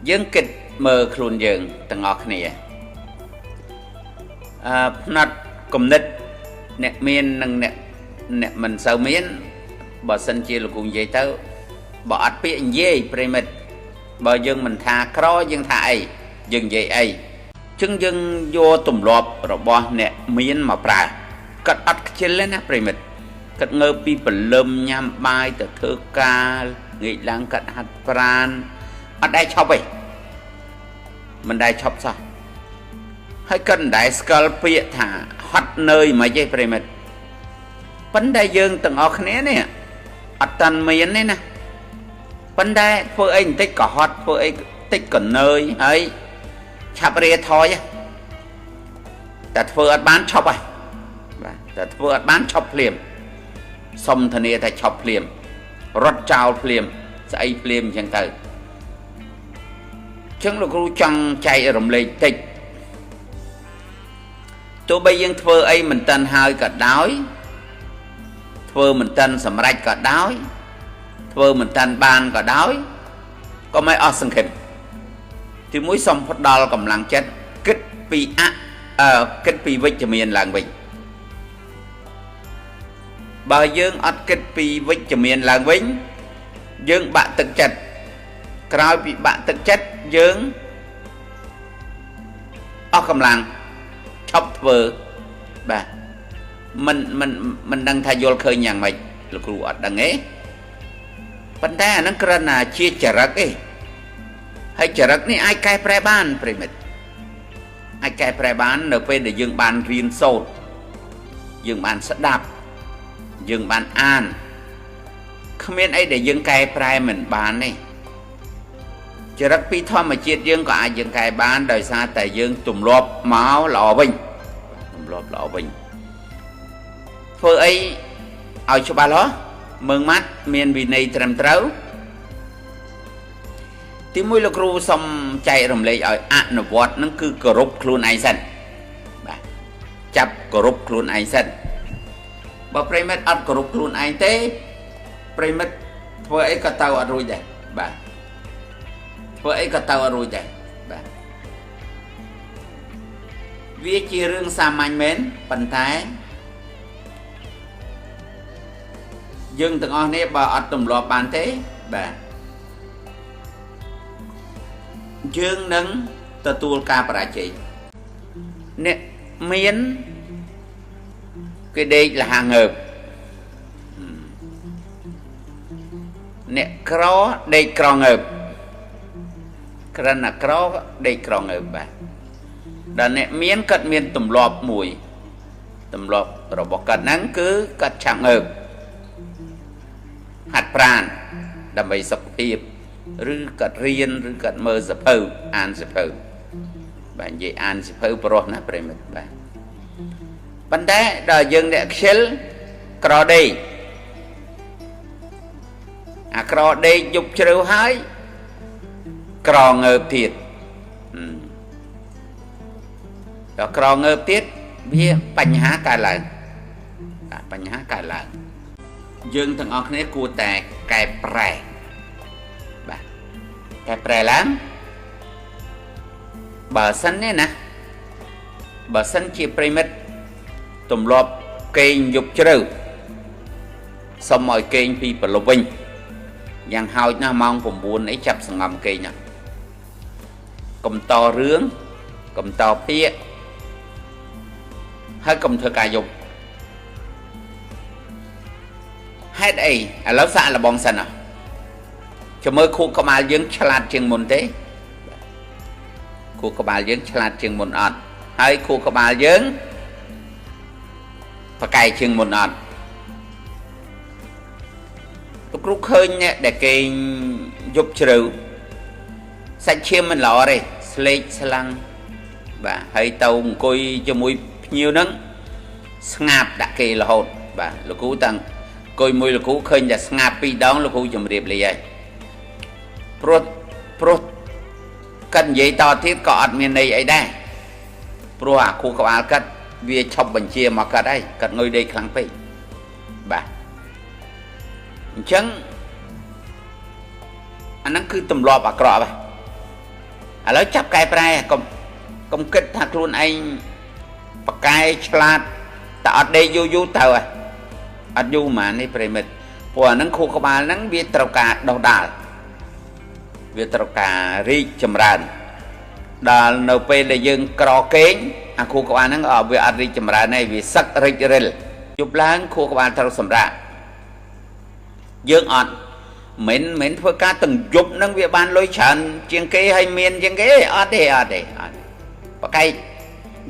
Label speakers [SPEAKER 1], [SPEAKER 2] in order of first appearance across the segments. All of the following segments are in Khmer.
[SPEAKER 1] យើងគិតមើលខ្លួនយើងទាំងអស់គ្នាផ្នត់គំនិតអ្នកមាននិងអ្នកមិនសូវមានបើសិនជាលោកគ្រូនិយាយទៅបើអត់ពាក្យនិយាយប្រិមិត្តបើយើងមិនថាក្រយើងថាអីយើងនិយាយអីចឹងយើងយកទម្លាប់របស់អ្នកមានមកប្រើគាត់អត់ខ្ជិលទេណាប្រិមិត្តគាត់ងើបពីព្រលឹមញ៉ាំបាយទៅធ្វើការងាកឡើងគាត់ហាត់ប្រានអត់ដែលឈប់ទេមិនដែលឈប់សោះហើយគាត់មិនដែលស្គាល់ពាក្យថាហត់នឿយមិនទេប្រិមិត្តប៉ុន្តែយើងទាំងអស់គ្នានេះអត់តាន់មានទេណាប៉ុន្តែធ្វើអីបន្តិចក៏ហត់ធ្វើអីតិចក៏នឿយហើយឆាប់រាថយតែធ្វើអត់បានឈប់ហើយបាទតែធ្វើអត់បានឈប់ភ្លាមសុំធានាថាឈប់ភ្លាមរត់ចោលភ្លាមស្អីភ្លាមអញ្ចឹងទៅចឹងលោកគ្រូចង់ចែករំលែកតិចទោះបីយើងធ្វើអីមិនតាន់ហើយក៏ដោយធ្វើមិនតាន់សម្រេចក៏ដោយធ្វើមិនតាន់បានក៏ដោយក៏មិនអស់សង្ឃឹមទីមួយសូមផ្ដល់កម្លាំងចិត្តគិតពីគិតពីវិជ្ជមានឡើងវិញបើយើងអត់គិតពីវិជ្ជមានឡើងវិញយើងបាក់ទឹកចិត្តក្រោយពីបាក់ទឹកចិត្តយើងអស់កម្លាំងឈប់ធ្វើបាទមិនដឹងថាយល់ឃើញយ៉ាងម៉េចលោកគ្រូអត់ដឹងទេប៉ុន្តែអានឹងគ្រាន់តែជាចរិតទេហើយចរិតនេះអាចកែប្រែបានប្រិមិត្តអាចកែប្រែបាននៅពេលដែលយើងបានរៀនសូត្រយើងបានស្ដាប់យើងបានអានគ្មានអីដែលយើងកែប្រែមិនបានទេចរិតពីធម្មជាតិយើងក៏អាចយើងកែបានដោយសារតែយើងទម្លាប់មកល្អវិញទម្លាប់ល្អវិញធ្វើអីឲ្យច្បាស់លាស់មើងម៉ាត់មានវិន័យត្រឹមត្រូវទីមួយលោកគ្រូសូមចែករំលែកឲ្យអនុវត្តនឹងគឺគោរពខ្លួនឯងសិនបាទចាប់គោរពខ្លួនឯងសិនបើប្រិមិត្តអត់គោរពខ្លួនឯងទេប្រិមិត្តធ្វើអីក៏ទៅអត់រួចដែរបាទធ្វើអីក៏ទៅអត់រួចដែរបាទវាជារឿងសាមញ្ញមែនប៉ុន្តែយើងទាំងអស់នេះបើអត់ទម្លាប់បានទេបាទយើងនឹងទទួលការបរាជ័យអ្នកមានគេដេកលះងើបអ្នកក្រដេកក្រងើបក្រិនអាក្រដេកក្រងើបបាទដល់អ្នកមានគាត់មានទម្លាប់មួយទម្លាប់របស់គាត់ហ្នឹងគឺគាត់ឆាប់ងើបហាត់ប្រាណដើម្បីសុខភាពឬគាត់រៀនឬគាត់មើលសភៅអានសភៅបាទនិយាយអានសភៅប្រុសណាប្រិមិត្តបាទប៉ុន្តែដល់យើងអ្នកខ្ជិលក្រដេកអាក្រដេកយប់ជ្រៅហើយក្រងើបទៀតដល់ក្រងើបទៀតវាបញ្ហាកើតឡើងបាទបញ្ហាកើតឡើងយើងទាំងអស់គ្នាគួរតែកែប្រែបាទកែប្រែឡើងបើសិននេះណាបើសិនជាប្រិមិត្តទម្លាប់គេងយប់ជ្រៅសុំឲ្យគេងពីព្រលប់វិញយ៉ាងហោចណាស់ម៉ោង9អីចាប់សងំគេងណាកុំតរឿងកុំតពាក្យហើយកុំធ្វើការយប់ហេតុអីឥឡូវសាកល្បងសិនណាចាំមើលខួរក្បាលយើងឆ្លាតជាងមុនទេខួរក្បាលយើងឆ្លាតជាងមុនអត់ហើយខួរក្បាលយើងប្រកែកជាងមុនអត់លោកគ្រូឃើញអ្នកដែលគេយប់ជ្រៅសាច់ឈាមមិនល្អទេស្លេកស្លាំងបាទហើយទៅអង្គុយជាមួយភ្ញៀវហ្នឹងស្ងាប់ដាក់គេរហូតបាទលោកគ្រូតាំងអង្គុយមួយលោកគ្រូឃើញតែស្ងាប់ពីរដងលោកគ្រូជម្រាបលាហើយព្រោះគាត់និយាយតទៀតក៏អត់មានន័យអីដែរព្រោះអាខួរក្បាលគាត់វាឈប់បញ្ជាមកគាត់ហើយគាត់ងុយដេកខ្លាំងពេកបាទអញ្ចឹងអាហ្នឹងគឺទម្លាប់អាក្រក់បាទ ឥឡូវចាប់កែប្រែកុំគិតថាខ្លួនឯងបកែឆ្លាតតែអត់ដេកយូរយូរទៅអត់យូរហ្មងនេះប្រិមិត្តព្រោះអាហ្នឹងខួរក្បាលហ្នឹងវាត្រូវការដោះដាលវាត្រូវការរីកចម្រើនដល់នៅពេលដែលយើងក្រគេងអាខួរក្បាលហ្នឹងវាអត់រីកចម្រើនទេវាសឹករិចរិលយប់ឡើងខួរក្បាលត្រូវសម្រាកយើងអត់មិនធ្វើការទាំងយប់ហ្នឹងវាបានលុយច្រើនជាងគេហើយមានជាងគេអត់ទេអត់ទេអត់បកែក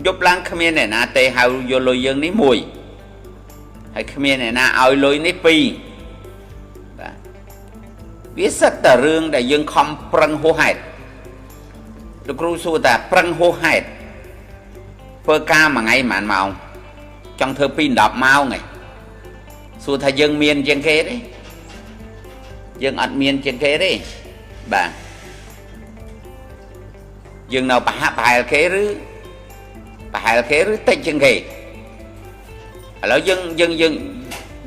[SPEAKER 1] យប់ឡើងគ្មានអ្នកណាទេហៅយកលុយយើងនេះមួយហើយគ្មានអ្នកណាឲ្យលុយនេះពីរបាទវាសិតតែរឿងដែលយើងខំប្រឹងហួសហេតុលោកគ្រូសួរថាប្រឹងហួសហេតុធ្វើការមួយថ្ងៃប៉ុន្មានម៉ោងចង់ធ្វើ2 10ម៉ោងឯងសួរថាយើងមានជាងគេទេយើងអត់មានជាងគេទេបាទយើងនៅប្រហាក់ប្រហែលគេឬប្រហែលគេឬតិចជាងគេឥឡូវយើងយើងយើង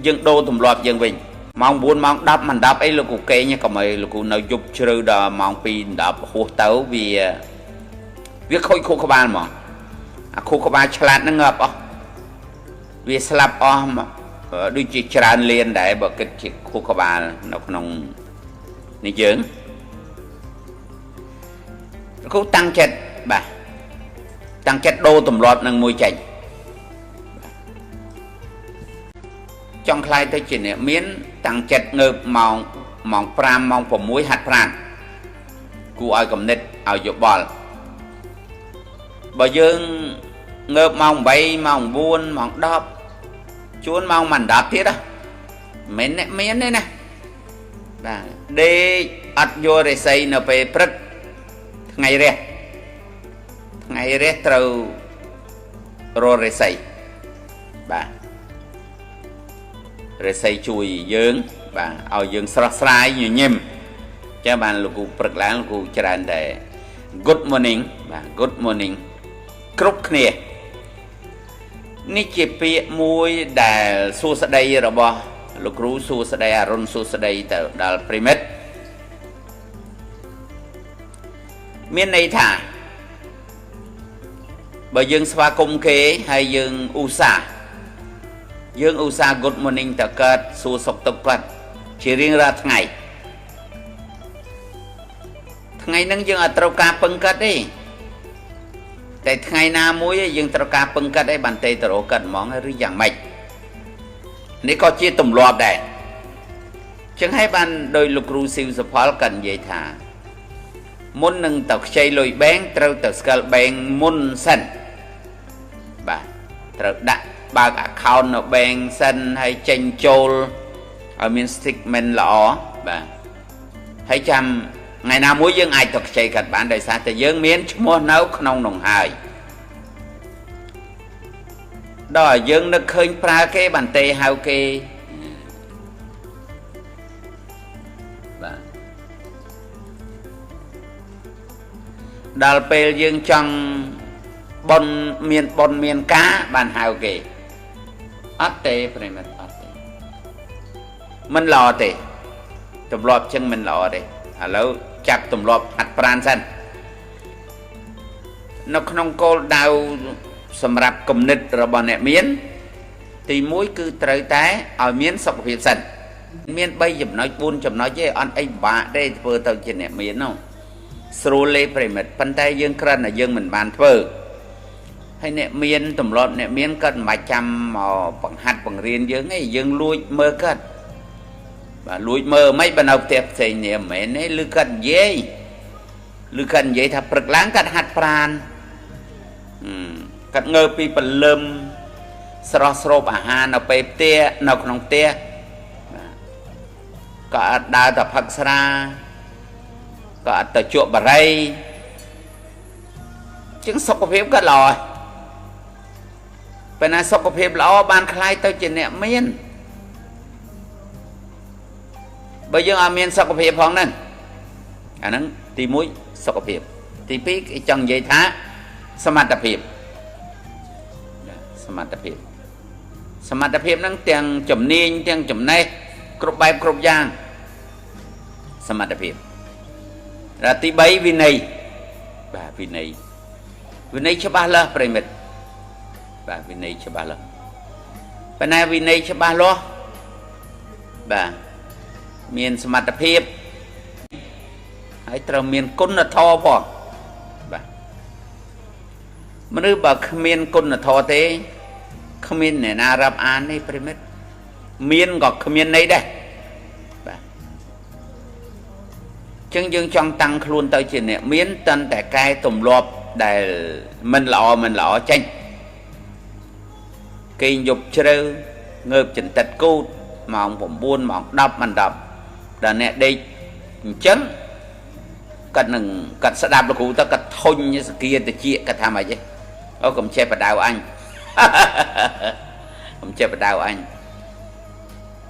[SPEAKER 1] យើងដូរទម្លាប់យើងវិញម៉ោង9ម៉ោង10មិន10អីលោកគ្រូគេងកុំឲ្យលោកគ្រូនៅយប់ជ្រៅដល់ម៉ោង2 10ហួសទៅវាខូចខួរក្បាលហ្មងអាខួរក្បាលឆ្លាតហ្នឹងងាប់អស់វាស្លាប់អស់ដូចជាច្រើនលានដែរបើគិតជាខួរក្បាលនៅក្នុងនេះយើងគ្រូតាំងចិត្តបាទតាំងចិត្តដូរទម្លាប់នឹងមួយចេញចង់ខ្លាយទៅជាអ្នកមានតាំងចិត្តងើបម៉ោង5ម៉ោង6ហាត់ប្រាណគួរឲ្យគំនិតឲ្យយោបល់បើយើងងើបម៉ោង8ម៉ោង9ម៉ោង10ជួនម៉ោង10ទៀតហ៎មិនអ្នកមានទេណាបាទដេកអត់យករស័យនៅពេលព្រឹកថ្ងៃរះថ្ងៃរះត្រូវរករស័យបាទរស័យជួយយើងបាទឲ្យយើងស្រស់ស្រាយញញឹមចឹងបានលោកគ្រូព្រឹកឡើងលោកគ្រូច្រើនតែ good morning បាទ good morning គ្រប់គ្នានេះជាពាក្យមួយដែលសួស្តីរបស់លោកគ្រូសួស្តីអរុនសួស្តីទៅដល់ប្រិមិត្តមានន័យថាបើយើងស្វាគមន៍គេហើយយើងឧស្សាហ៍ good morning តកើតសួរសុខទុក្ខគាត់ជារៀងរាល់ថ្ងៃថ្ងៃហ្នឹងយើងអត់ត្រូវការពឹងគាត់ទេតែថ្ងៃណាមួយយើងត្រូវការពឹងគាត់ឯងបានទេទៅរកគាត់ហ្មងឬយ៉ាងម៉េចនេះក៏ជាទម្លាប់ដែរចឹងហើយបានដោយលោកគ្រូស៊ីវសុផលគាត់និយាយថាមុននឹងទៅខ្ចីលុយបេងត្រូវទៅស្គាល់បេងមុនសិនបាទត្រូវដាក់បើក account នៅបេងសិនហើយចេញចូលឲ្យមាន statement ល្អបាទហើយចាំថ្ងៃណាមួយយើងអាចទៅខ្ចីគាត់បានដោយសារតែយើងមានឈ្មោះនៅក្នុងនោះហើយដល់យើងនឹកឃើញប្រើគេបានទេហៅគេបាទដល់ពេលយើងចង់បុណ្យមានបុណ្យមានការបានហៅគេអត់ទេប្រិមិត្តអត់ទេមិនល្អទេទម្លាប់ចឹងមិនល្អទេឥឡូវចាប់ទម្លាប់ហាត់ប្រាណសិននៅក្នុងគោលដៅសម្រាប់គំនិតរបស់អ្នកមានទី1គឺត្រូវតែឲ្យមានសុខភាពសិនមាន3ចំណុច4ចំណុចទេអត់អីពិបាកទេធ្វើទៅជាអ្នកមាននោះស្រួលលេប្រិមិត្តប៉ុន្តែយើងគ្រាន់តែយើងមិនបានធ្វើហើយអ្នកមានទម្លាប់អ្នកមានគាត់មិនបាច់ចាំមកបង្ហាត់បង្រៀនយើងទេយើងលួចមើលគាត់បាទលួចមើលមិនបើនៅផ្ទះផ្សេងនេះមិនមែនទេឬគាត់និយាយឬគាត់និយាយថាព្រឹកឡើងគាត់ហាត់ប្រាណគាត់ងើបពីព្រលឹមស្រស់ស្រូបអាហារនៅពេលផ្ទះនៅក្នុងផ្ទះក៏អត់ដើរទៅផឹកស្រាក៏អត់ទៅជក់បារីជាងសុខភាពគាត់ល្អពេលណាសុខភាពល្អបានក្លាយទៅជាអ្នកមានបើយើងអត់មានសុខភាពផងហ្នឹងអាហ្នឹងទី1សុខភាពទី2គេចង់និយាយថាសមត្ថភាពសមត្ថភាពសមត្ថភាពហ្នឹងទាំងជំនាញទាំងចំណេះគ្រប់បែបគ្រប់យ៉ាងសមត្ថភាពដល់ទី3វិន័យ បាទវិន័យវិន័យច្បាស់លាស់ប្រិមិត្តបាទវិន័យច្បាស់លាស់ប៉ុន្តែវិន័យច្បាស់លាស់បាទមានសមត្ថភាពហើយត្រូវមានគុណធម៌ផងបាទមនុស្សបើគ្មានគុណធម៌ទេគ្មានអ្នកណារាប់អានទេប្រិមិត្តមានក៏គ្មានន័យដែរបាទចឹងយើងចង់តាំងខ្លួនទៅជាអ្នកមានតន្តែកែទម្លាប់ដែលមិនល្អមិនល្អចេញគេងយប់ជ្រៅងើបចន្តិតគូតម៉ោង9ម៉ោង10មិន10ដល់អ្នកដេកអញ្ចឹងគាត់នឹងគាត់ស្ដាប់លោកគ្រូទៅគាត់ធុញសគាតិចគាត់ថាម៉េចទេអូកុំចេះបដៅអញកុំចេះបដៅអញ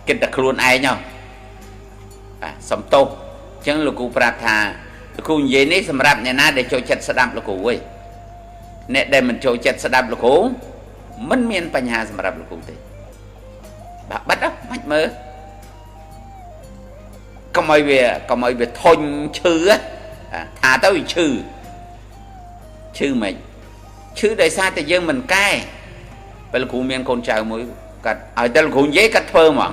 [SPEAKER 1] គិតតែខ្លួនឯងហ៎បាទសំទោសអញ្ចឹងលោកគ្រូប្រាប់ថាលោកគ្រូនិយាយនេះសម្រាប់អ្នកណាដែលចូលចិត្តស្ដាប់លោកគ្រូឯងអ្នកដែលមិនចូលចិត្តស្ដាប់លោកគ្រូមិនមានបញ្ហាសម្រាប់លោកគ្រូទេបាទបិទមិនមើលកុំឲ្យវាធុញឈឺថាទៅវាឈឺឈឺមិនឈឺដោយសារតែយើងមិនកែពេលលោកគ្រូមានកូនចៅមួយគាត់ឲ្យតែលោកគ្រូនិយាយគាត់ធ្វើហ្មង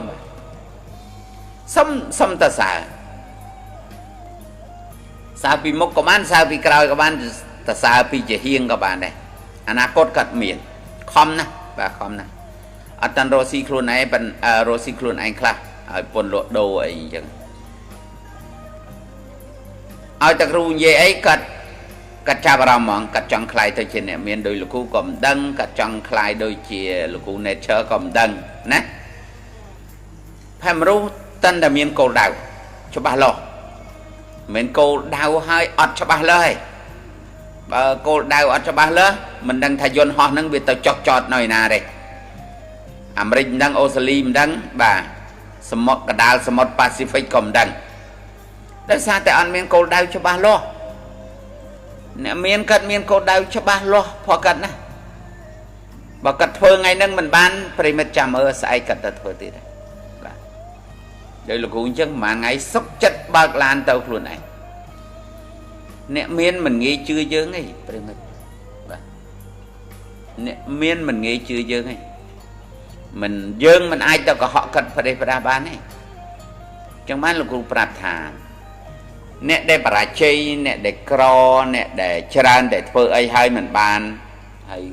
[SPEAKER 1] សុំតសើសើពីមុខក៏បានសើពីក្រោយក៏បានតសើពីជាហៀងក៏បានដែរអនាគតគាត់មានខំណាស់បាទខំណាស់អត់តាន់រស់ស៊ីខ្លួនឯងប៉ុន្តែរស់ស៊ីខ្លួនឯងខ្លះឲ្យពុនលក់ដូរអីអញ្ចឹងឲ្យតែគ្រូនិយាយអីគាត់ចាប់អារម្មណ៍ហ្មងគាត់ចង់ខ្លាយទៅជាអ្នកមានដោយលោកគ្រូក៏មិនដឹងគាត់ចង់ខ្លាយដូចជាលោកគ្រូ nature ក៏មិនដឹងណាផែមរុះតាន់តែមានគោលដៅច្បាស់លាស់មិនគោលដៅហើយអត់ច្បាស់លាស់ទេបើគោលដៅអត់ច្បាស់លាស់មិនដឹងថាយន្តហោះហ្នឹងវាទៅចុះចតនៅឯណាទេអាមេរិកមិនដឹងអូស្ត្រាលីមិនដឹងបាទសមុទ្រកដាលសមុទ្រប៉ាស៊ីហ្វិកក៏មិនដឹងដោយសារតែអត់មានគោលដៅច្បាស់លាស់អ្នកមានគាត់មានគោលដៅច្បាស់លាស់ព្រោះគាត់ណាបើគាត់ធ្វើថ្ងៃហ្នឹងមិនបានប្រិមិត្តចាំមើលស្អែកគាត់ទៅធ្វើទៀតបាទដោយលោកគ្រូអញ្ចឹងប្រហែលថ្ងៃសុកចិត្តបើកឡានទៅខ្លួនឯងអ្នកមានមិនងាយជឿយើងទេប្រិមិត្តបាទអ្នកមានមិនងាយជឿយើងទេមិនយើងមិនអាចទៅកុហកគាត់ប្រេះប្រាស់បានទេចឹងបានលោកគ្រូប្រាប់ថាអ្នកដែលបរាជ័យអ្នកដែលក្រអ្នកដែលច្រើនតែធ្វើអីហើយមិនបានហើយ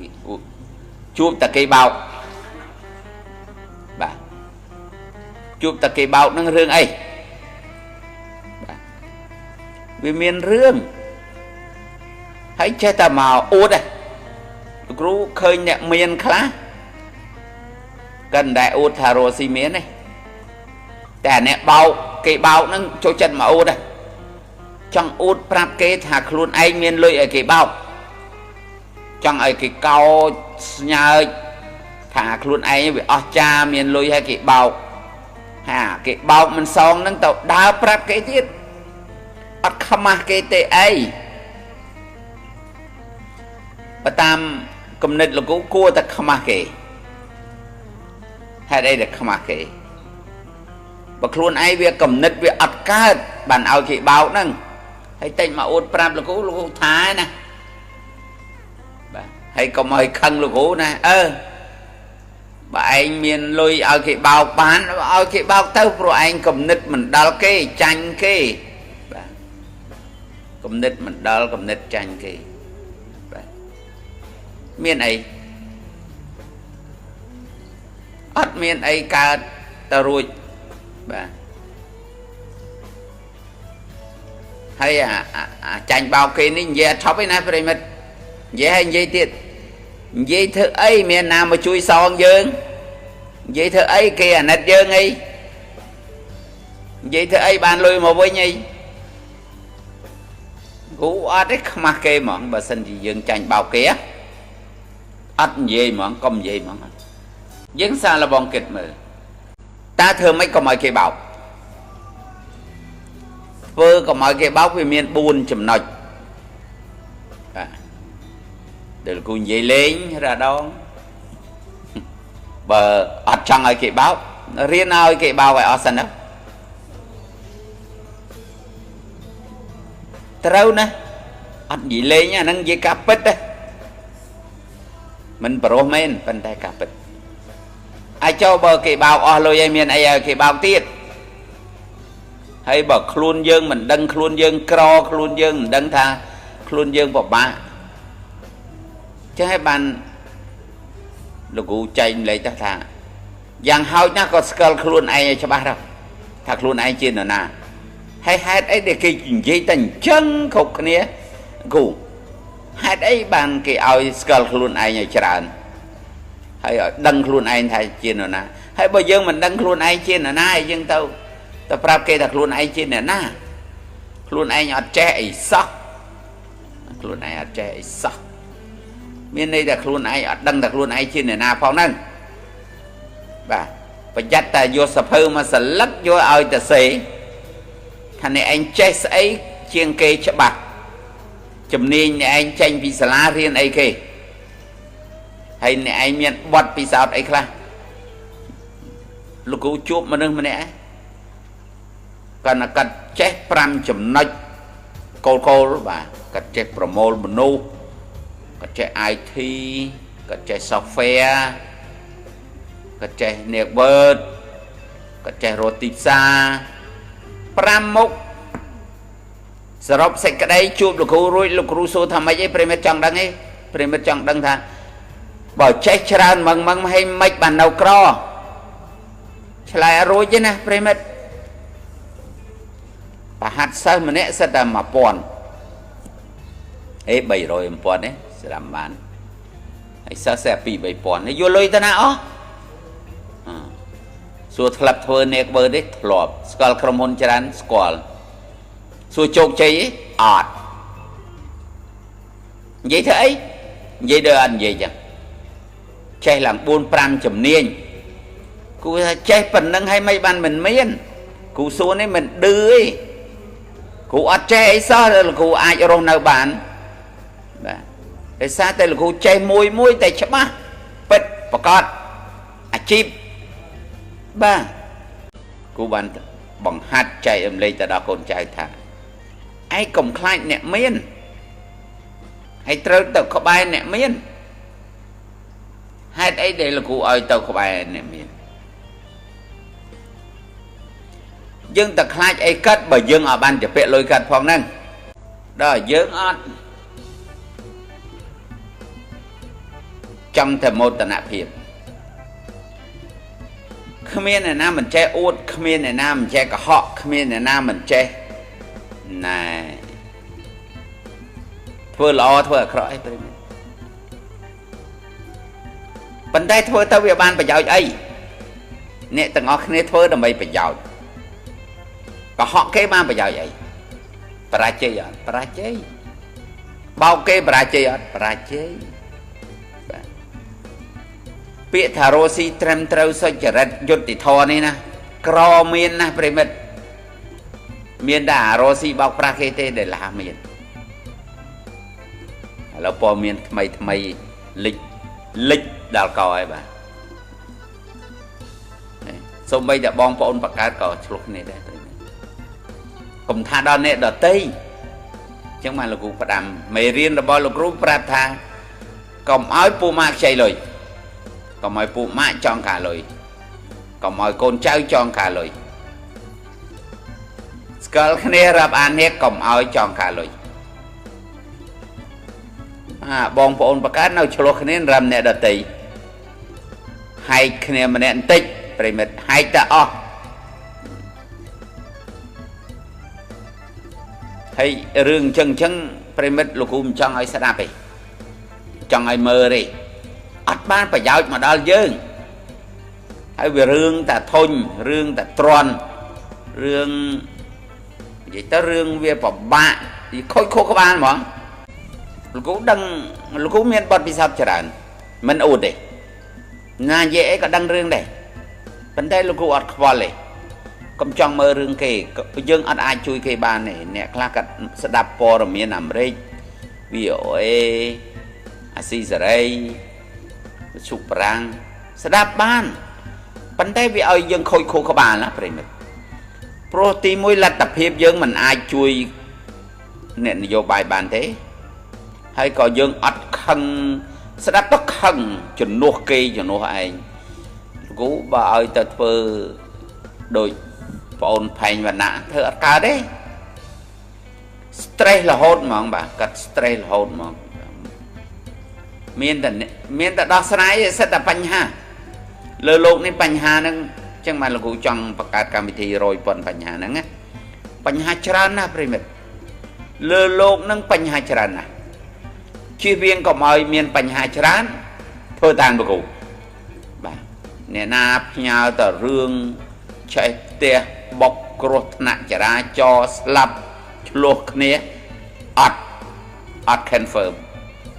[SPEAKER 1] ជួបតែគេបោកបាទជួបតែគេបោកនឹងរឿងអីបាទវាមានរឿងហើយចេះតែមកអួតលោកគ្រូឃើញអ្នកមានខ្លះគាត់មិនដែលអួតថារស់ស៊ីមានទេតែអ្នកបោកគេបោកនឹងចូលចិត្តមកអួតចង់អួតប្រាប់គេថាខ្លួនឯងមានលុយឲ្យគេបោកចង់ឲ្យគេកោចស្ញើចថាខ្លួនឯងវាអស់ចាមានលុយឲ្យគេបោកហាគេបោកមិនសងនឹងទៅដើរប្រាប់គេទៀតអត់ខ្មាស់គេទេអីបើតាមគំនិតលោកគ្រូគួរតែខ្មាស់គេហេតុអីដែលខ្មាស់គេបើខ្លួនឯងវាគំនិតវាអត់កើតបានឲ្យគេបោកហ្នឹងហើយតិចមកអួតប្រាប់លោកគ្រូលោកគ្រូថាណាបាទហើយកុំឲ្យខឹងលោកគ្រូណាអឺបើឯងមានលុយឲ្យគេបោកបានឲ្យគេបោកទៅព្រោះឯងគំនិតមិនដល់គេចាញ់គេបាទគំនិតមិនដល់គំនិតចាញ់គេបាទមានអីអត់មានអីកើតទៅរួចបាទហើយអាចាញ់បោកគេនេះនិយាយអត់ឈប់ឯណាប្រិមិត្តនិយាយហើយនិយាយទៀតនិយាយធ្វើអីមានណាមកជួយសងយើងនិយាយធ្វើអីគេអាណិតយើងអីនិយាយធ្វើអីបានលុយមកវិញអីគ្រូអត់ទេខ្មាស់គេហ្មងបើសិនជាយើងចាញ់បោកគេអត់និយាយហ្មងកុំនិយាយហ្មងយើងសាឡបងគិតមើលតើធ្វើម៉េចកុំឲ្យគេបោកធ្វើកុំឲ្យគេបោកវាមាន4ចំណុចបាទដែលលោកគ្រូនិយាយលេងរដងបើអត់ចង់ឲ្យគេបោករៀនឲ្យគេបោកឲ្យអស់សិនណាត្រូវណា អត់និយាយលេងអាហ្នឹងនិយាយការពិតទេមិនប្រុសមែនប៉ុន្តែការពិតអាចចូលបើគេបោកអស់លុយឲ្យមានអីឲ្យគេបោកទៀតហើយបើខ្លួនយើងមិនដឹងខ្លួនយើងក្រខ្លួនយើងមិនដឹងថាខ្លួនយើងពិបាកចឹងហើយបានលោកគ្រូចែកម្លែកទៅថាយ៉ាងហោចណាស់ក៏ស្គាល់ខ្លួនឯងឲ្យច្បាស់ទៅថាខ្លួនឯងជានរណាហើយហេតុអីដែលគេនិយាយតែអញ្ចឹងគ្រប់គ្នាគ្រូហេតុអីបានគេឲ្យស្គាល់ខ្លួនឯងឲ្យច្រើនហើយឲ្យដឹងខ្លួនឯងថាជានរណាហើយបើយើងមិនដឹងខ្លួនឯងជានរណាហើយយើងទៅប្រាប់គេថាខ្លួនឯងជាអ្នកណាខ្លួនឯងអត់ចេះអីសោះខ្លួនឯងអត់ចេះអីសោះមានន័យថាខ្លួនឯងអត់ដឹងថាខ្លួនឯងជាអ្នកណាផងហ្នឹងបាទប្រយ័ត្នតែយកសភៅមកសលឹកយកឲ្យទៅសេថាអ្នកឯងចេះស្អីជាងគេច្បាស់ជំនាញអ្នកឯងចេញពីសាលារៀនអីគេហើយអ្នកឯងមានបទពិសោធន៍អីខ្លះលោកគ្រូជួបមនុស្សម្នាក់គាត់ណាគាត់ចេះ5ចំណុចគោលគោលបាទគាត់ចេះប្រមូលមនុស្សគាត់ចេះ IT គាត់ចេះ software គាត់ចេះ network គាត់ចេះរកទីផ្សារ5មុខសរុបសេចក្តីជួបលោកគ្រូរួចលោកគ្រូសួរថាម៉េចអីប្រិមិត្តចង់ដឹងអីប្រិមិត្តចង់ដឹងថាបើចេះច្រើនមឹងមឹងហើយមិនបាននៅក្រឆ្លើយរួចទេណាប្រិមិត្តប្រហាត់សិស្សម្នាក់សិតតែ1000អេ300 1000ទេស្ដាំបានហើយសិស្សតែ2 3000នេះយកលុយទៅណាអស់សួរធ្លាប់ធ្វើអ្នកបើទេធ្លាប់ស្គាល់ក្រុមហ៊ុនច្រើនស្គាល់សួរជោគជ័យទេអត់និយាយធ្វើអីនិយាយដូចអត់និយាយចឹងចេះឡើង4 5ជំនាញគូថាចេះប៉ុណ្្នឹងហើយមិនបានមិនមានគូសួរនេះមិនឌឺទេគ្រូអត់ចេះអីសោះលោកគ្រូអាចរស់នៅបានបាទដោយសារតែលោកគ្រូចេះមួយមួយតែច្បាស់ពិតប្រកបអាជីពបាទគ្រូបានបង្ហាត់ចែករំលែកទៅដល់កូនចៅថាឯងកុំខ្លាចអ្នកមានហើយត្រូវទៅក្បែរអ្នកមានហេតុអីដែលលោកគ្រូឲ្យទៅក្បែរអ្នកមានយើងតែខ្លាចអីកាត់បើយើងអត់បានជពាក់លុយកាត់ផងហ្នឹងដល់យើងអត់ចង់តែមោទនភាពគ្មានអ្នកណាមិនចេះអួតគ្មានអ្នកណាមិនចេះកុហកគ្មានអ្នកណាមិនចេះណែធ្វើល្អធ្វើអាក្រក់អីប្រិមត្តប៉ុន្តែធ្វើទៅវាបានប្រយោជន៍អីអ្នកទាំងអស់គ្នាធ្វើដើម្បីប្រយោជន៍កុហកគេបានប្រយោជន៍អីបរាជ័យអត់បរាជ័យបោកគេបរាជ័យអត់បរាជ័យបាទពាក្យថារស់ស៊ីត្រឹមត្រូវសុចរិតយុត្តិធម៌នេះណាក្រមានណាប្រិមិត្តមានតែអារស់ស៊ីបោកប្រាស់គេទេដែលឡាមានឥឡូវព័ត៌មានថ្មីថ្មីលិចលិចដល់កហើយបាទសូម្បីតែបងប្អូនបកើតក៏ឆ្លោះគ្នាដែរប្រិមិត្តកុំថាដល់អ្នកដតីអញ្ចឹងបានលោកគ្រូផ្ដាំមេរៀនរបស់លោកគ្រូប្រាប់ថាកុំឲ្យពូម៉ាក់ខ្ចីលុយកុំឲ្យពូម៉ាក់ចង់ការលុយកុំឲ្យកូនចៅចង់ការលុយស្គាល់គ្នារាប់អាននេះកុំឲ្យចង់ការលុយអាបងប្អូនបកើតនៅឆ្លោះគ្នារំអ្នកដតីហែកគ្នាម្នាក់បន្តិចប្រិមិត្តហែកតែអស់ហើយរឿងអញ្ចឹងប្រិមិត្តលោកគ្រូមិនចង់ឲ្យស្ដាប់ទេចង់ឲ្យមើលទេអត់បានប្រយោជន៍មកដល់យើងហើយវារឿងតែធុញរឿងតែទ្រាន់រឿងនិយាយទៅរឿងវាពិបាកខូចខួរក្បាលហ្មងលោកគ្រូដឹងលោកគ្រូមានបទពិសោធន៍ច្រើនមិនអួតទេណានិយាយអីក៏ដឹងរឿងដែរប៉ុន្តែលោកគ្រូអត់ខ្វល់ទេកុំចង់មើលរឿងគេយើងអត់អាចជួយគេបានទេអ្នកខ្លះក៏ស្ដាប់ព័ត៌មានអាមេរិក VOA អាស៊ីសេរីវិទ្យុបារាំងស្ដាប់បានប៉ុន្តែវាឲ្យយើងខូចខួរក្បាលណាប្រិមិត្តព្រោះទីមួយលទ្ធភាពយើងមិនអាចជួយអ្នកនយោបាយបានទេ ហើយក៏យើងអត់ខឹងស្ដាប់ទៅខឹងជំនួសគេជំនួសឯងលោកគ្រូបើឲ្យទៅធ្វើដូចប្អូនផែងវណ្ណៈធ្វើអត់កើតទេ stress រហូតហ្មងបាទគាត់ stress រហូតហ្មងមានតែដោះស្រាយសិតតែបញ្ហាលើលោកនេះបញ្ហាហ្នឹងចឹងបានលោកគ្រូចង់បង្កើតកម្មវិធី100ប៉ុនបញ្ហាហ្នឹងណាបញ្ហាច្រើនណាស់ប្រិមិត្តលើលោកហ្នឹងបញ្ហាច្រើនណាស់ជៀសវាងកុំឲ្យមានបញ្ហាច្រើនធ្វើតាមលោកគ្រូបាទអ្នកណាផ្ញើទៅរឿងឆេះផ្ទះបុកគ្រោះថ្នាក់ចរាចរណ៍ស្លាប់ឆ្លោះគ្នាអត់អត់ confirm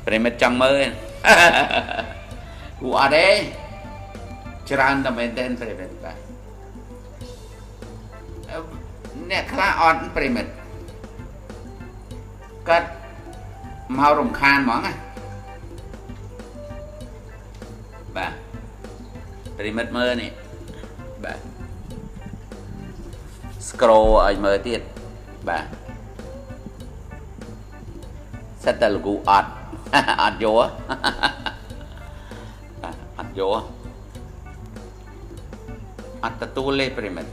[SPEAKER 1] ប្រិមិត្តចង់មើលគូអត់ទេច្រើនតែមែនទេប្រិមិត្តបាទអ្នកខ្លះអត់ប្រិមិត្តគាត់មករំខានហ្មងណាបាទប្រិមិត្តមើលនេះបាទ scroll ឲ្យមើលទៀតបាទសិតតែលោកគ្រូអត់អត់យកបាទអត់យកអត់ទទួលទេប្រិមិត្ត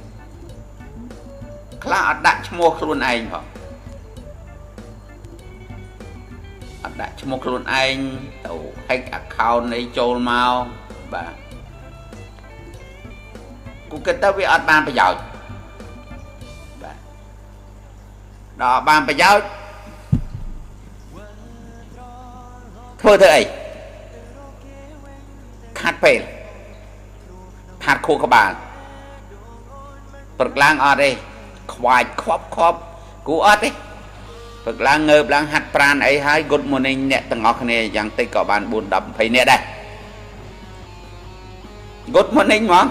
[SPEAKER 1] ខ្លះអត់ដាក់ឈ្មោះខ្លួនឯងផងអត់ដាក់ឈ្មោះខ្លួនឯងទៅ hack account អីចូលមកបាទគូគិតទៅវាអត់បានប្រយោជន៍បាទដល់បានប្រយោជន៍ធ្វើធ្វើអីខាត់ពេលខាត់ខួរក្បាលព្រឹកឡើងអត់ទេខ្វាចខ្វប់ខ្វប់គូអត់ទេព្រឹកឡើងងើបឡើងហាត់ប្រានអីហើយ good morning អ្នកទាំងអស់គ្នាយ៉ាងតិចក៏បាន4 10 20នាក់ដែរ good morning ហ្មង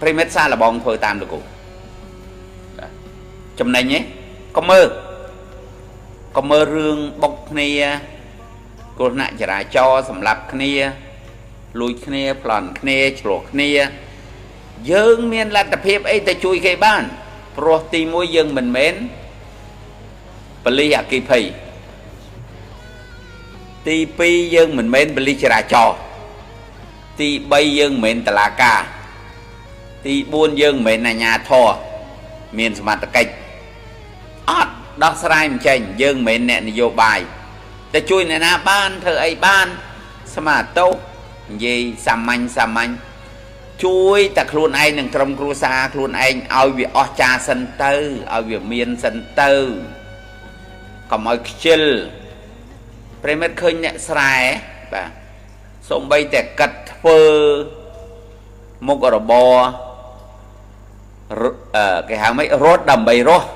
[SPEAKER 1] ប្រិមិត្តសាឡបងធ្វើតាមលោកគ្រូចំណេញទេកុំមើលកុំមើលរឿងបុកគ្នាគ្រោះថ្នាក់ចរាចរណ៍សម្លាប់គ្នាលួចគ្នាប្លន់គ្នាឆ្លោះគ្នាយើងមានលទ្ធភាពអីទៅជួយគេបានព្រោះទី1យើងមិនមែនបលិអគិភ័យទី2យើងមិនមែនបលិចរាចរណ៍ទី3យើងមិនមែនតឡាការទី4យើងមិនមែនអាជ្ញាធរមានសមត្ថកិច្ចអត់ដោះស្រាយមិនចេញយើងមិនមែនអ្នកនយោបាយតែជួយអ្នកណាបានធ្វើអីបានស្មាតោនិយាយសាមញ្ញសាមញ្ញជួយតែខ្លួនឯងនិងក្រុមគ្រួសារខ្លួនឯងឲ្យវាអស់ចាសិនទៅឲ្យវាមានសិនទៅកុំឲ្យខ្ជិលប្រិមិត្តឃើញអ្នកស្រែបាទសូម្បីតែកាត់ធ្វើមុខរបរគេហៅម៉េចរត់ដើម្បីរស់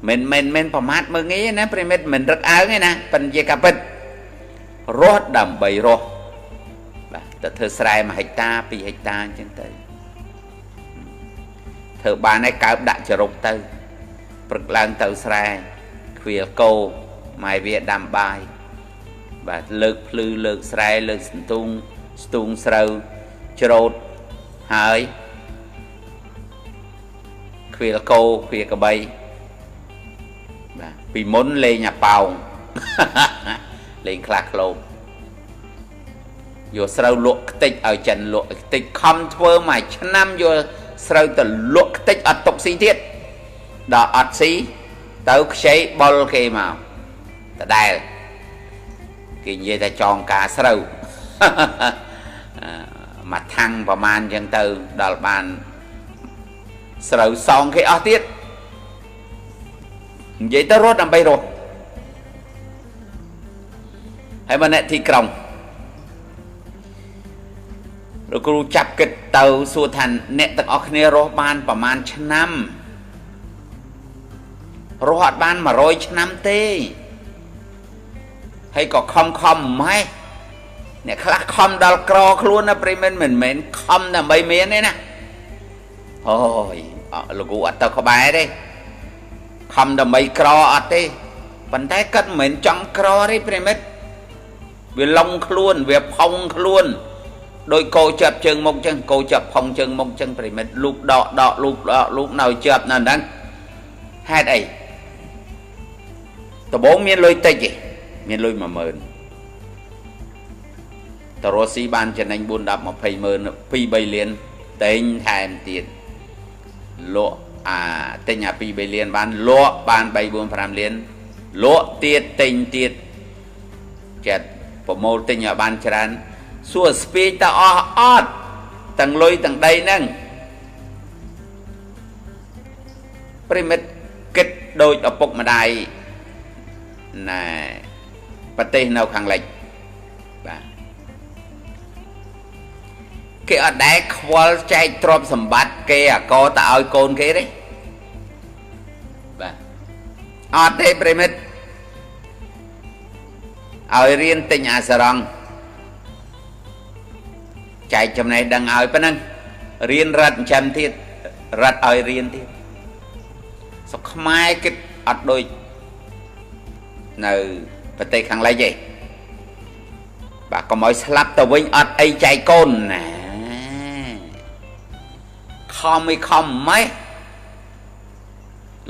[SPEAKER 1] មិនមិនមិនប្រមាថមើងងាយណាប្រិមិត្តមិនរឹកអើងទេណាប៉ុន្តែជាការពិតរស់ដើម្បីរស់បាទទៅធ្វើស្រែ1ហិកតា2ហិកតាអញ្ចឹងទៅធ្វើបានហើយកើបដាក់ចរុកទៅព្រឹកឡើងទៅស្រែខ្វៀលគោម៉ែវាដាំបាយបាទលើកភ្លឺលើកស្រែលើកសន្ទូងស្ទូងស្រូវច្រូតហើយខ្វៀលគោខ្វៀលក្បីបាទពីមុនលេងអាប៉ោងលេងខ្លះក្លោមយកស្រូវលក់ខ្ទេចឲ្យចិនលក់ខ្ទេចខំធ្វើមួយឆ្នាំយកស្រូវទៅលក់ខ្ទេចអត់ទុកស៊ីទៀតដល់អត់ស៊ីទៅខ្ចីបុលគេមកដដែលគេនិយាយថាចងការស្រូវមួយថាំងប្រមាណអញ្ចឹងទៅដល់បានស្រូវសងគេអស់ទៀតនិយាយទៅរត់ដើម្បីរត់ហើយមកអ្នកទីក្រុងលោកគ្រូចាប់គិតទៅសួរថាអ្នកទាំងអស់គ្នារស់បានប្រមាណឆ្នាំរស់អត់បាន100ឆ្នាំទេហើយក៏ខំខំម៉េះអ្នកខ្លះខំដល់ក្រខ្លួនណាប្រិមិត្តមិនមែនខំដើម្បីមានទេណាអូយលោកគ្រូអត់ទៅក្បែរទេខំដើម្បីក្រអត់ទេប៉ុន្តែគាត់មិនមែនចង់ក្រទេប្រិមិត្តវាឡុងខ្លួនវាផុងខ្លួនដោយគោចាប់ជើងមុខចឹងគោចាប់ផុងជើងមុខចឹងប្រិមិត្តលូកដកដកលូកដកលូកនៅចាប់នៅហ្នឹងហេតុអី ដំបូងមានលុយតិចទេមានលុយ10000តរស់ស៊ីបានចំណេញ4 10 20ម៉ឺន2 3លានតែងថែមទៀតលក់អាទិញអា2 3លានបានលក់បាន3 4 5លានលក់ទៀតទិញទៀតចិត្តប្រមូលទិញឲ្យបានច្រើនសួរស្ពាយតអស់អត់ទាំងលុយទាំងដីហ្នឹងប្រិមិត្តគិតដូចឪពុកម្ដាយណែប្រទេសនៅខាងលិចបាទគេអត់ដែលខ្វល់ចែកទ្រព្យសម្បត្តិគេអាកទៅឲ្យកូនគេទេបាទអត់ទេប្រិមិត្តឲ្យរៀនទិញអាសរងចែកចំណេះដឹងឲ្យប៉ុណ្ណឹងរៀនរត់ចិញ្ចឹមទៀតរត់ឲ្យរៀនទៀតស្រុកខ្មែរគិតអត់ដូចនៅប្រទេសខាងលិចទេបាទកុំឲ្យស្លាប់ទៅវិញអត់អីចែកកូនណាខំអីខំម៉េះ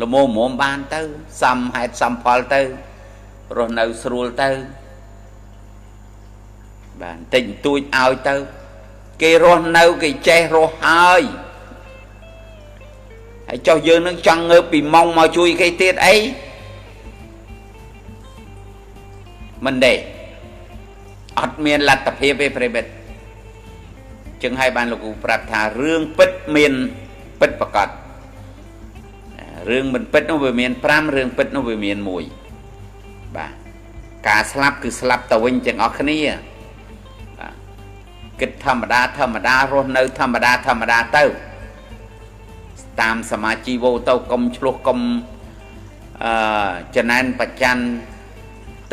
[SPEAKER 1] ល្មមមបានទៅសំហេតុសំផលទៅរស់នៅស្រួលទៅបាទបន្តិចបន្តួចឲ្យទៅគេរស់នៅគេចេះរស់ហើយហើយចុះយើងនឹងចង់ងើបពីម៉ងមកជួយគេទៀតអីមិនទេអត់មានលទ្ធភាពទេប្រិមិត្តចឹងហើយបានលោកគ្រូប្រាប់ថារឿងពិតមានពិតប្រកបរឿងមិនពិតនោះវាមាន5រឿងពិតនោះវាមាន1បាទការស្លាប់គឺស្លាប់ទៅវិញទាំងអស់គ្នាបាទគិតធម្មតាធម្មតារស់នៅធម្មតាធម្មតាទៅតាមសមាជីវោទៅកុំឆ្លោះកុំចំណែនប្រច័ន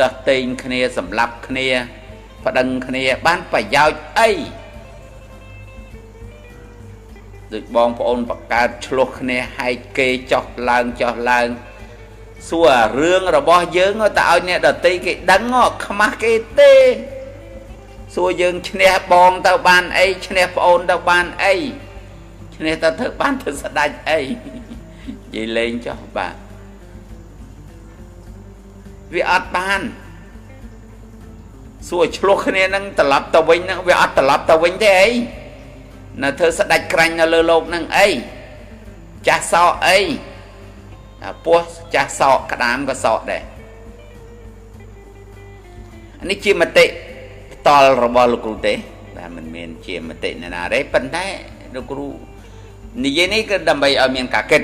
[SPEAKER 1] តើតេងគ្នាសម្លាប់គ្នាប្តឹងគ្នាបានប្រយោជន៍អីដូចបងប្អូនបង្កើតឆ្លោះគ្នាហែកគេចោះឡើងចោះឡើងសួររឿងរបស់យើងទៅឲ្យអ្នកដទៃគេដឹងខ្មាស់គេទេសួរយើងឈ្នះបងទៅបានអីឈ្នះប្អូនទៅបានអីឈ្នះទៅធ្វើបានធ្វើស្ដាច់អីនិយាយលេងចោះបាទវាអត់បានសួរឆ្លោះគ្នានឹងត្រឡប់ទៅវិញនឹងវាអត់ត្រឡប់ទៅវិញទេអីនៅធ្វើស្ដាច់ក្រាញ់នៅលើលោកនឹងអីចាស់សក់អីពោះចាស់សក់ក្តាមក៏សក់ដែរនេះជាមតិផ្ទាល់របស់លោកគ្រូទេបាទមិនមានជាមតិអ្នកណាទេប៉ុន្តែលោកគ្រូនិយាយនេះគឺដើម្បីឲ្យមានការគិត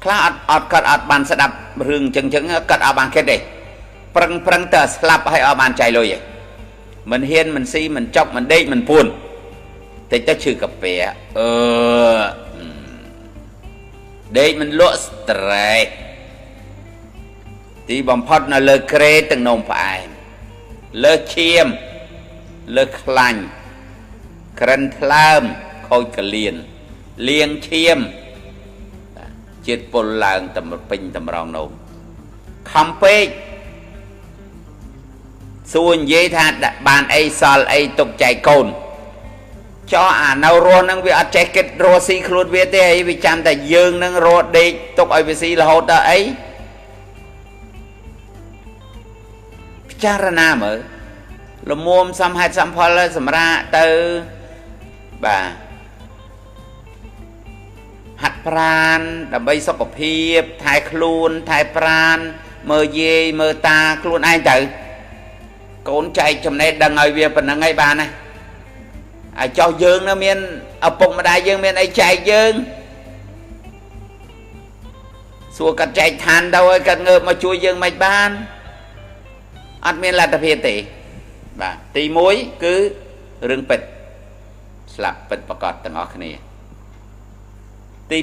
[SPEAKER 1] ខ្លះអត់គាត់អត់បានស្ដាប់រឿងចឹងចឹងគាត់អត់បានគិតទេប្រឹងប្រឹងតែស្លាប់ឲ្យអត់បានចែកលុយទេមិនហ៊ានមិនស៊ីមិនចុកមិនដេកមិនពួនតិចទៅឈឺកាពះអឺដេកមិនលក់ stress ទីបំផុតនៅលើក្រេទាំងនំផ្អែមលើឈាមលើខ្លាញ់ក្រិនថ្លើមខូចកលៀនលៀងឈាមជាតិពុលឡើងតម្ពេញតម្រងនោមខំពេកសួរនិយាយថាបានអីសល់អីទុកចែកកូនចោះអានៅរស់នឹងវាអត់ចេះគិតរស់ស៊ីខ្លួនវាទេអីវាចាំតែយើងនឹងរស់ដេកទុកឲ្យវាស៊ីរហូតដល់អីពិចារណាមើលល្មមសំហេតុសំផលសម្រាប់ទៅបាទហាត់ប្រានដើម្បីសុខភាពថែខ្លួនថែប្រានមើលយាយមើលតាខ្លួនឯងទៅកូនចែកចំណេះដឹងឲ្យវាប៉ុណ្្នឹងឯងបានណាហើយចោះយើងនៅមានឪពុកម្ដាយយើងមានអីចែកយើងសួរគាត់ចែកឋានទៅឲ្យគាត់ងើបមកជួយយើងមិនបានអត់មានលទ្ធភាពទេបាទទី1គឺរឿងពិតស្លាប់ពិតប្រកបទាំងអស់គ្នាទី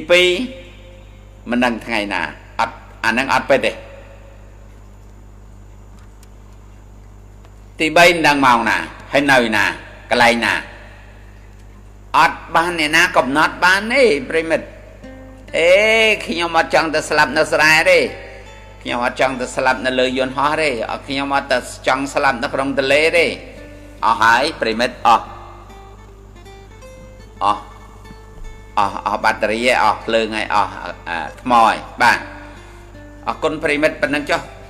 [SPEAKER 1] 2មិនដឹងថ្ងៃណាអត់អាហ្នឹងអត់ពិតទេទី3មិនដឹងម៉ោងណាហើយនៅណាកន្លែងណាអត់បានអ្នកណាកំណត់បានទេប្រិមិត្តអេខ្ញុំអត់ចង់ទៅស្លាប់នៅស្រែទេខ្ញុំអត់ចង់ទៅស្លាប់នៅលើយន្តហោះទេខ្ញុំអត់ទៅចង់ស្លាប់នៅក្នុងទន្លេទេអស់ហើយប្រិមិត្តអស់អស់អស់អស់បាតេរីហើយអស់ភ្លើងហើយអស់ថ្មហើយបាទ អរគុណប្រិមិត្តប៉ុណ្ណឹងចុះ។